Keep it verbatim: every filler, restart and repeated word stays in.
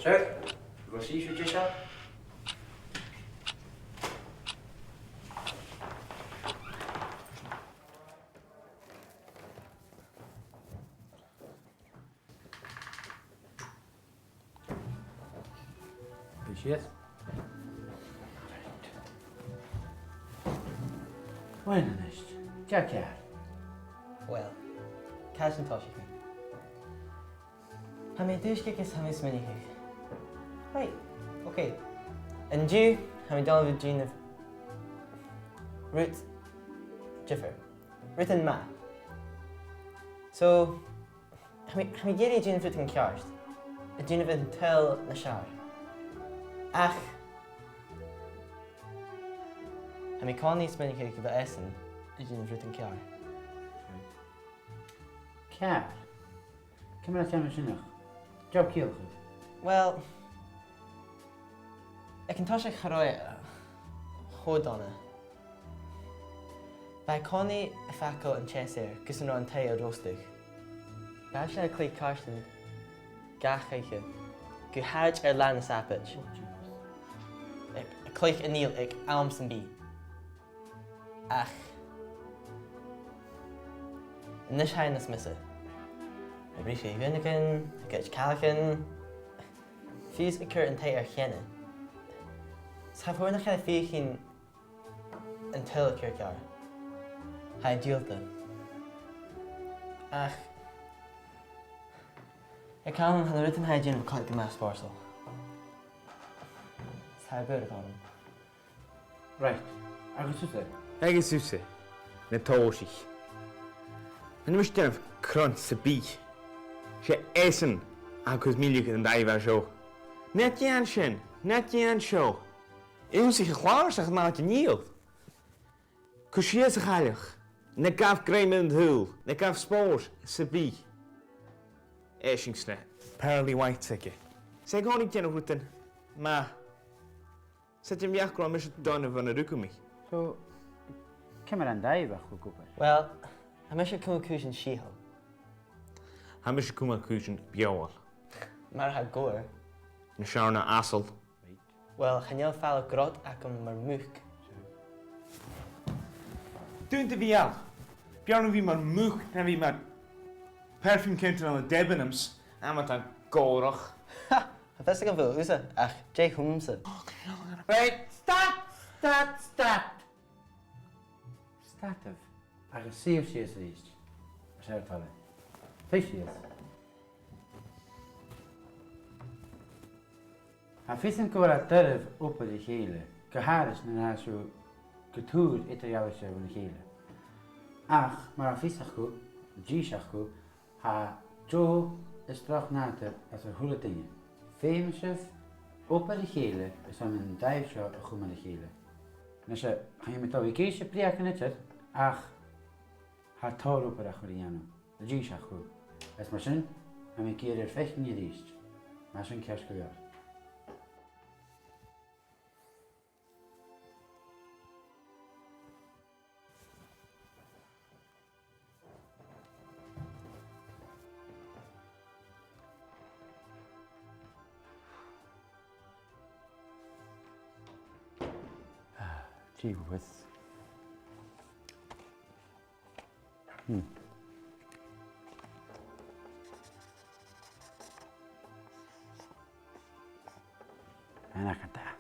Sir, bheil sibh deiseil? Bidh sibh. Uill, a-nis, dè tha ceàrr? Uill, càit an tòisich mi? Tha mi a' tuigsinn agus tha mi a' smaoineachadh. Right, okay. An-diugh, tha mi a' dol a dhèanamh rud diofar. Rudan math. So, tha mi, tha mi ag iarraidh a dhèanamh rudan ceart. A dhèanamh an t-saoghail nas fheàrr. Ach, tha mi an-còmhnaidh a' smaoineachadh gu bheil esan a' dèanamh rudan ceàrr. Ceàrr? Ciamar a tha sin a' ciallachadh? Uill, aig an toiseach cha robh e cho dona. Bha e an-còmhnaidh a' fàgail an teas air gus an robh an taigh a' ròstadh. Bha sinn a' cluich càirdean gach oidhche, gu h-àraid air Là na Sàbaid. A', a' cluich an fhidheall aig àm sam bith. Ach a-nis tha e nas miosa. A' briseadh rionnagan, a' goid caileagan. Fiù 's a' cur an taigh air cheana. 'S cha mhòr nach eil e a' feuchainn an t-saoghal a chur ceàrr. Tha e diofraichte. Ach, aig àm, tha na rudan a tha e a' dèanamh coltach gu math spòrsail. 'S tha e a' còrdadh rium. Right. Agus thusa? Agus thusa, na tòisich. Chan eil mise a' dèanamh cron sam bith. 'S e esan a tha a' cur milleadh air an taigh seo. Na dèan sin, na dèan seo. Ionnsaichidh a' chlàr-sa ach am màireach an fhidheall. Cuir sìos a' chailleach. Na gabh grèim air an t-saoghal, na gabh spòrs sam bith. Eising sna pearly whites aige. 'S e an-còmhnaidh a' dèanamh rudan math. 'S e dè am beachd gun robh mise dona bhon a rugadh mi? So, ciamar an taigh a bha a' cur cùbair? Uill, tha mise a' cumail cùisean sìtheil. Tha mise a' cumail cùisean beòthail. Mar a tha gu leòr. Nas fheàrr na asal. Uill, chan eil fàileadh grod agam mar muc. Dùin do bheul. B' fheàrr a bhith mar mhuc na bhith mar perfume counter ann an Debenhams, amantan gòrach. Ha! Tha fios agam bheil thusa, ach dè chunntas? Right, stad, stad, stad. Stadaibh agus suivibh sìos a-rithist. Mas e ur toil e. Suidh sìos. Tha fios agam gu bheil e doirbh obair ri chèile, gu h-àraidh nuair a tha sibh gu tur eadar-dhealaichte bhon a chèile. Ach, mar a tha fios agaibh, dithis agaibh, tha deagh is droch nàdar anns a h-uile duine. Feumaidh sibh obair ri chèile airson an dàimh seo a chumail ri chèile. Nise, chan eil mi a' dol a dh'èisteachd ri bhriathran idir, ach tha tòrr obair agaibh ri dhèanamh. Dithis agaibh. Is mar sin, tha mi ag iarraidh ur faicinn a-rithist. Mar sin ceart gu leòr. Ah, gee whiz. Hmm. An e gu dearbh?